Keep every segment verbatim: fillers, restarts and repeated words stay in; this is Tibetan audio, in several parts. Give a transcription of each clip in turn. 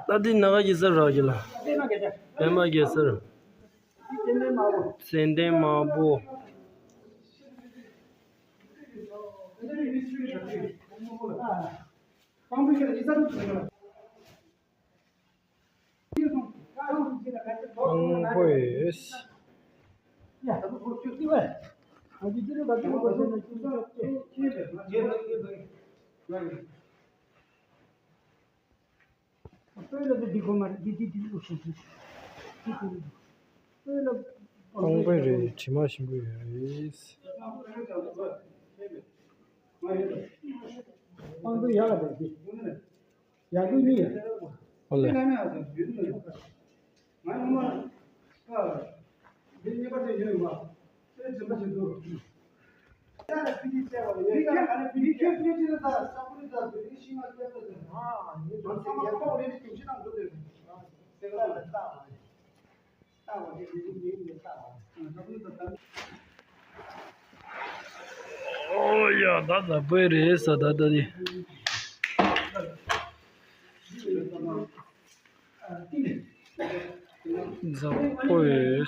ད་འདི་ནང་ག་གེ་སར་རག་གི་ལ། པདྨ་གེ་སར། ཙན་དན་དམར་པོ། དང་པོ་ཡོད། དང་པོ་རེད། དྲི་མ་ཞིམ་པོ་ཡོད་རེད། ཨོ་ལེ། ཨོ་ཡ། ད་ད་པོ་རེད་ས། ད་ད་དེ་ཛ་པོ་ཡོད།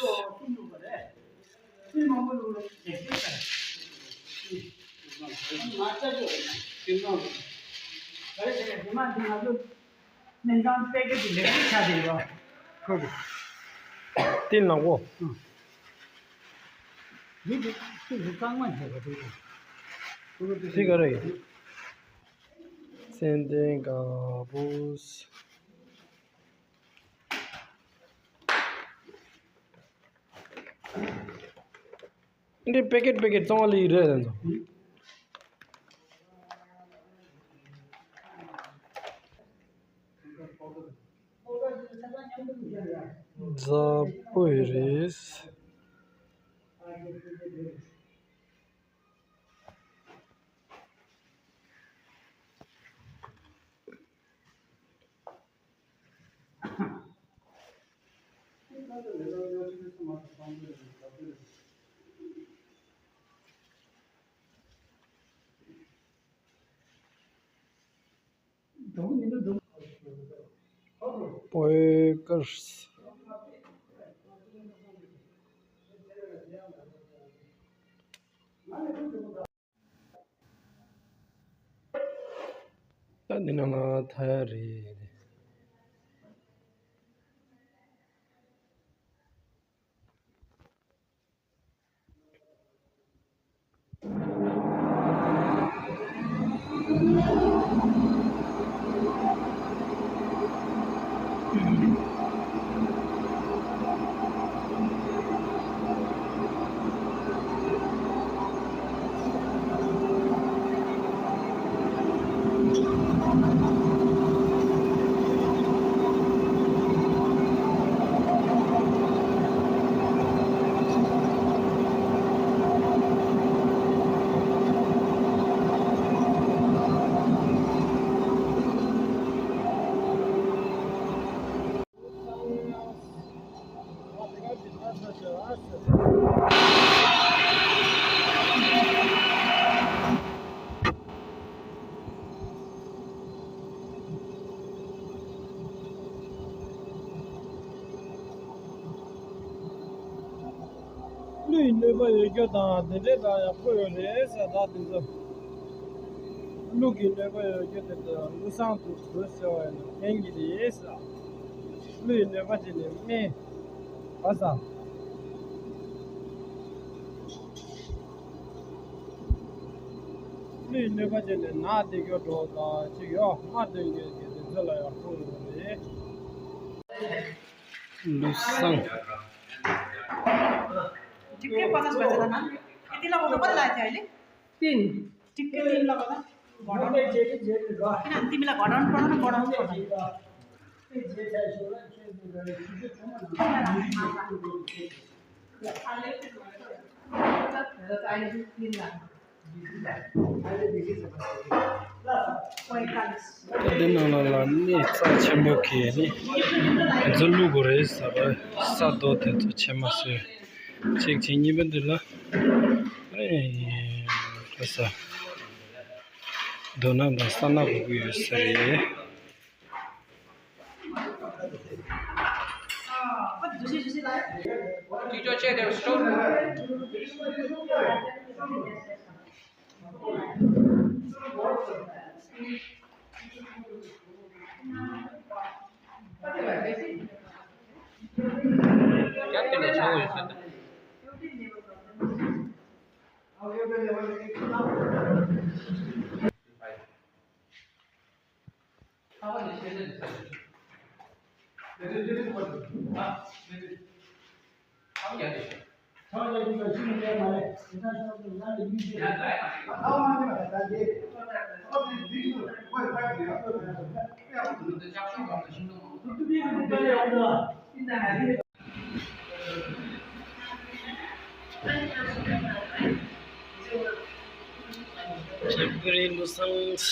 སྨན་ཁང་པེ་ཀེ་ཊི་ལེགས་ཤོས་ཆགས་བསྡད་ཡོད། ཁོ་གི་ཏིན་ནག་པོ། འདི་འདི་ཏིན་གཙང་མ་བྱས་པ་དེ་རེད། ཙན་དན་དཀར་པོ། འདི་པེ་ཀེ་ཊི་པེ་ཀེ་ཊི་གཙང་མ་ལི་རེད་ལ་ཚོ། ཛ་པོ་ཡི་རེད། པོའེ་ཀར་སི། ད་འདི་ནང་ལ་ཐ་ཡ་རེད། ཀླུ་ཡི་གནོད་པ་ཡོད་རྒྱུ་དང་དེ་འདྲའི་དང་ཡག་པོ་ཡོད་རེད་ཟེར། ད་དེ་ཚོ་ཀླུ་གི་གནོད་པ་ཡོད་རྒྱུ་དེ་ཚོ་ཀླུ་བསང་དུ་དུག་ཟེར་བ་ཡིན་ན་ཕན་གྱི་རེད་ཟེར། ཀླུ་ཡི་གནོད་པ་བྱས་ནས་སྨན་བ་ཟ། ཀླུ་ཡི་གནོད་པ་བྱས་ནས་ནག་དེ་གྱོ་འགྲོ་དང་ཅིག་ཡོད་རྨ་སྟོན་གྱི་དེ་ཚོ་ལ་ཡང་ཕོག་ཡོད་རེད། ཀླུ་བསང་། टिक्के पचास पैसा था ना? किति लगाउँदा कति लाग्थ्यो अहिले? तिन। टिक्के तिन लगाउँदा? तिमीलाई घटाउनु पर्दैन, बढाउनु पर्दैन। ད་འདི་ནང་ལ་ལ་གནས་རྩ་ཆེན་པོ་གི་ནི་དེ་ཚོ་བླུག་དགོས་རེད་ཟེར་བ། ས་རྡོ་དེ་ཚོ་ཕྱེ་མ་བཟོས། གཅིག་བྱས་གཉིས་པ་འདི་ལ་ཨེ་རེད་ས། རྡོ་ནག་དང་ས་ནག་དགོས་ཀྱི་ཡོད་ས་རེད། ཅིག་ཅོ་ཆེ་དེ་སྟོར། རྒྱབ་དེ་ལ་ཆེ་བོ་ཡོད་ས་ད། ཁྱེད་ཀྱི་རིང་དུ་སངས།